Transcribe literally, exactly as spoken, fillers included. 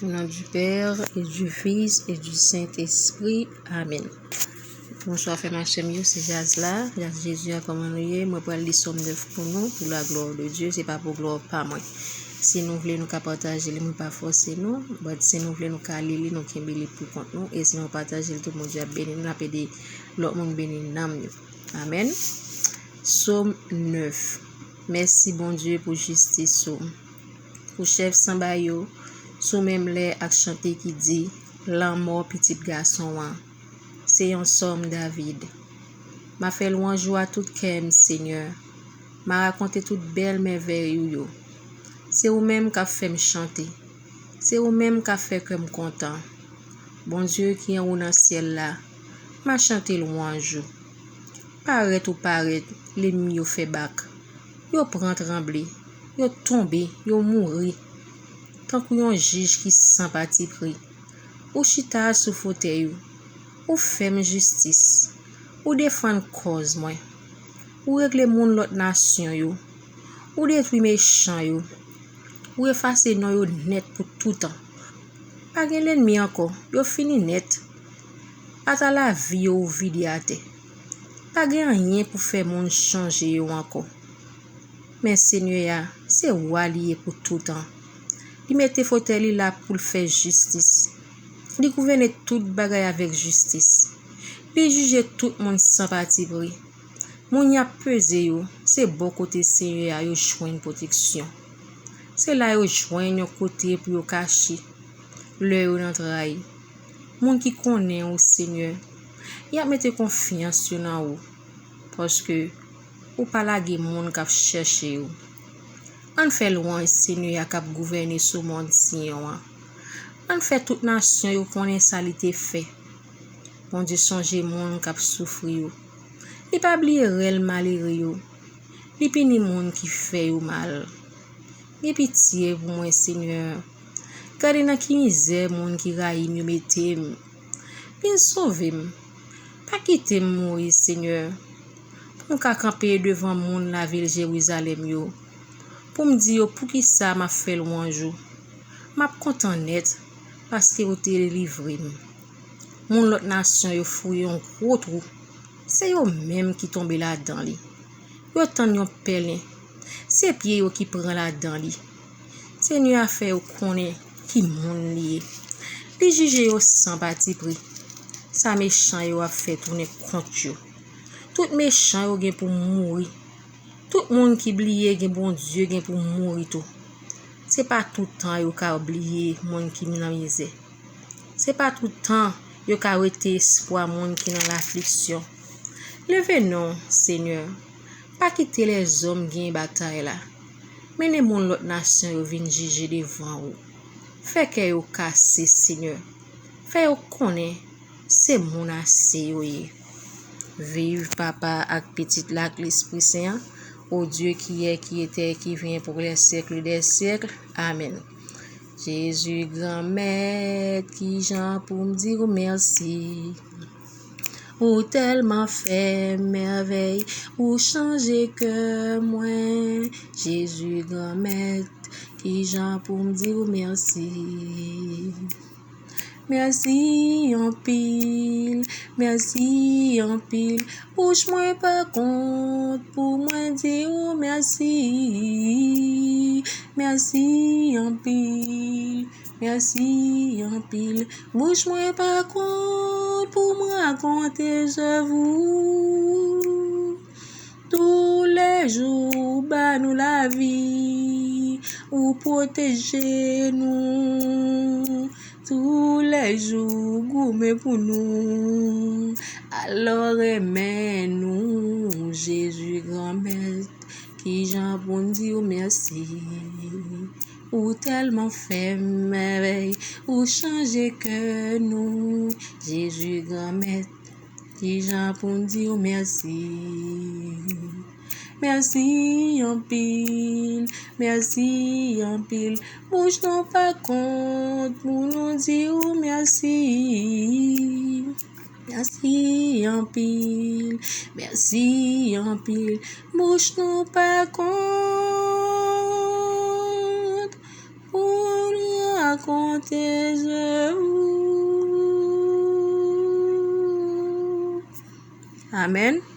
Au nom du Père, et du Fils, et du Saint-Esprit. Amen. Bonswa frè m ak sè m yo, se Jazz la, Jazz Jezi a, kòman nou ye? Mwen pral li Sòm nèf pou nou, pour la gloire de Dieu, se pa pou glwa pa mwen. Si nou vle, nou ka pataje li, mwen pa fòse nou, but si nou vle, nou ka li li, nou kenbe li pou kont nou, e si nou pataje li tou, Bondye ap beni nou, l ap ede lòt moun beni nanm yo. Amen. Sòm nèf. Mèsi Bondye pou jistis ou. Pou chèf sanba yo, sou menm lè ak chante ki di, Lanmò pitit gason an. Se yon sòm David. M a fè lwanj ou a tout kè m, Senyè. M a rakonte tout bèl mèvèy ou yo. Se ou menm k ap fè m chante. Se ou menm k ap fè kè m kontan. Bondye ki anwo nan syèl la, m a chante lwanj ou. Parèt ou parèt, lènmi yo fè bak. Yo pran tranble, yo tonbe, yo mouri. Tankou yon jij ki san patipri, ou chita sou fotèy ou, ou fè m jistis, ou defann kòz mwen, ou regle moun lòt nasyon yo, ou detwi mechan yo, ou efase non yo nèt pou toutan. Pa gen lènmi ankò, yo fini nèt. Ata lavi yo ou vide atè. Pa gen anyen pou fè moun chonje yo ankò. Men Senyè a, se wa li ye pou toutan. Li mete fotèy li la pou l fè jistis. Li gouvène tout bagay avèk jistis. Li jije tout moun san patipri. Moun y ap peze yo, se bò kote Senyè a yo jwenn pwoteksyon. Se la yo jwenn yon kote pou yo kache lè yo nan trayi. Moun ki konnen ou, Senyè, y ap mete konfyans yo nan ou, paske ou pa lage moun k ap chèche ou. Ann fè lwanj Senyè a k ap gouvène sou mòn Siyon an. Ann fè tout nasyon yo konnen sa li te fè. Bondye sonje moun k ap soufri yo. Li pa bliye rèl malere yo. Li pini moun ki fè yo mal. Gen pitye pou mwen, Senyè. Gade nan ki mizè moun ki rayi m yo mete m. Vin sove m. Pa kite m mouri, Senyè. Pou m ka kanpe devan moun lavil Jerizalèm yo. Pou m di yo poukisa m ap fè lwanj ou. M ap kontan nèt paske ou te delivre m. Moun lòt nasyon yo fouye yon gwo twou. Se yo menm ki tonbe ladan li. Yo tann yon pèlen. Se pye yo ki pran ladan li. Senyè a fè yo konnen ki moun li ye. Li jije yo san patipri. Sa mechan yo ap fè tounen kont yo. Tout mechan yo gen pou mouri. Tout moun ki bliye gen Bondye gen pou mouri tou. Se pa tout tan yo ka bliye moun ki nan mizè. Se pa tout tan yo ka wete espwa moun ki nan lafliksyon. Leve non, Senyè. Pa kite lèzòm gen batay la. Mennen moun lòt nasyon yo vin jije devan ou. Fè kè yo kase, Senyè. Fè yo konnen se moun ase yo ye. Viv Papa ak Pitit la ak Lespri Sen an, au Dieu qui est, qui était, qui vient pour les siècles des siècles. Amen. Jezi Granmèt, kijan pou m di w mèsi? Ou tèlman fè mèvèy, ou chanje kè mwen. Jezi Granmèt, kijan pou m di w mèsi? Mèsi anpil, mèsi anpil. Bouch mwen pa kont pou mwen di w mèsi. Mèsi anpil, mèsi anpil. Bouch mwen pa kont pou mwen rakonte zèv ou. Toulèjou ou ba nou lavi, ou pwoteje nou. Toulèjou ou goumen pou nou. Alò renmen nou, Jezi Granmèt, kijan pou n di w mèsi? Ou tèlman fè mèvèy, ou chanje kè nou, Jezi Granmèt. Kijan pou n di w mèsi? Mèsi anpil, mèsi anpil. Bouch nou pa kont pou nou di w mèsi. Mèsi anpil, mèsi anpil. Bouch nou pa kont pou nou raconter de vous. Amen.